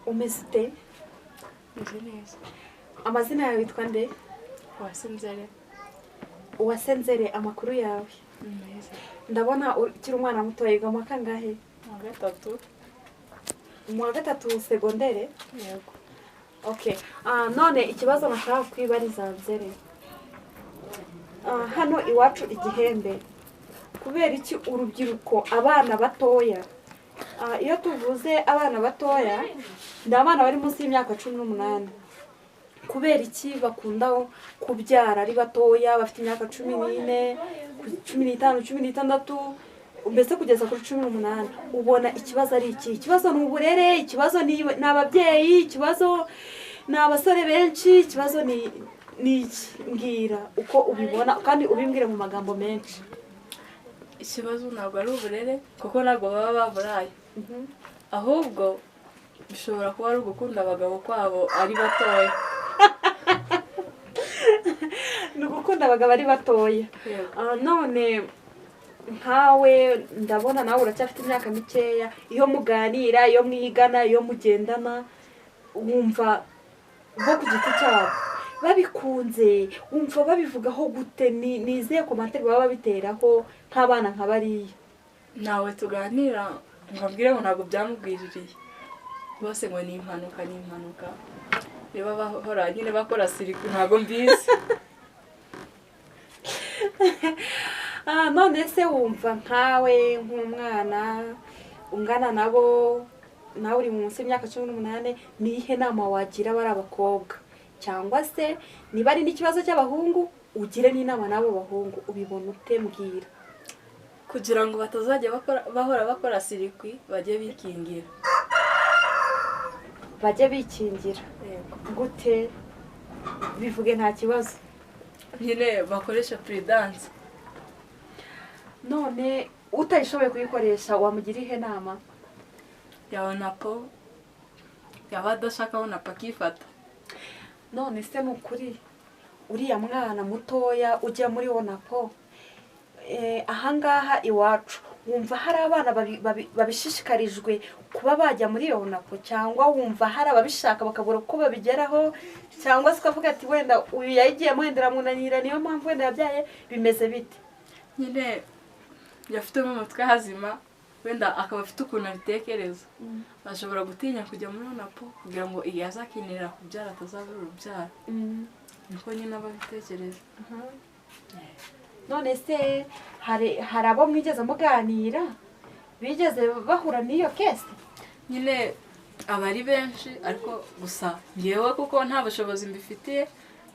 Umeze ute? Meze neza. Amazina yawe witwa nde? Uwase Nzere. Uwase Nzere, amakuru yawe? Meza. Ndabona ukiri umwana muto. Yiga mu wa kangahe? Mu wa gatatu. Mu wa gatatu segondere? Yego. Okay. None ikibazo nashaka kwibariza Nzere, hano iwacu igihembe, kubera iki urubyiruko, abana batoya, iyo tuvuze abana batoya ni abana bari munsi y'imyaka 18, kubera iki bakunda kubyara ari batoya, bafite imyaka 14, 15, 16, mbese kugeza kuri 18? Ubona ikibazo ari iki? Ikibazo ni uburere? Ikibazo ni ababyeyi? Ikibazo ni abasore benshi? Ikibazo ni iki? Mbwira uko ubibona kandi ubimbwire mu magambo menshi. Ikibazo ntabwo ari uburere, kuko ntabwo baba baburaye, ahubwo bishobora kuba ari ugukunda abagabo kwabo ari batoya. Ni ugukunda abagabo ari batoya? Yego. None nkawe ndabona nawe uracyafite imyaka mikeya. Iyo muganira, iyo mwigana, iyo mugendana, wumva bo ku giti cyabo babikunze, wumva babivugaho gute? Ni izihe commentaire baba babiteraho nk'abana nka bariya? Ntawe tuganira ngo ambwire ngo ntabwo byamugwiririye. Bose ngo ni impanuka, ni impanuka. Niba bahora nyine bakora circuit, ntabwo mbizi. None se wumva nkawe nk'umwana ungana nabo, nawe uri munsi y'imyaka 18, ni iyihe nama wagira bari abakobwa? Cyangwa se niba ari n'ikibazo cy'abahungu, ugire n'inama n'abo bahungu. Ubibona ute? Mbwira. Kugira ngo batazajya bahora bakora circuit, bajye bikingira. Bajye bikingira? Yego. Gute? Bivuge, nta kibazo. Nyine bakoresha prudence. None utayishoboye kuyikoresha wamugira ihe nama? Yabona po, yaba adashaka abona po akifata. None se ni ukuri uriya mwana mutoya ujya muri onapo, ahangaha iwacu wumva hari abana babishishikarijwe kuba bajya muri onapo, cyangwa wumva hari ababishaka bakabura uko babigeraho, cyangwa se ukavuga ati wenda uyu yayigiyemo, wenda iramunanira, niyo mpamvu wenda yabyaye? Bimeze bite? Nyine yafite mu mutwe hazima, wenda akaba afite ukuntu abitekereza, ashobora gutinya kujya muri onapo kugira ngo igihe azakenera kubyara atazabura urubyaro. Niko nyine aba abitekereza. None se hari abo mwigeze muganira bigeze bahura n'iyo case? Nyine aba ari benshi, ariko gusa ngewe kuko nta bushobozi mbifitiye,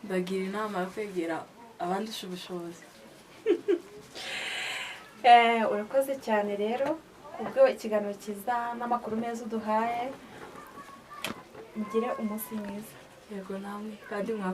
ndagira inama yo kwegera abandusha ubushobozi. Urakoze cyane rero kubwo ikiganiro cyiza n'amakuru meza uduhaye. Mugire umunsi mwiza. Yego, namwe kandi mwakoze.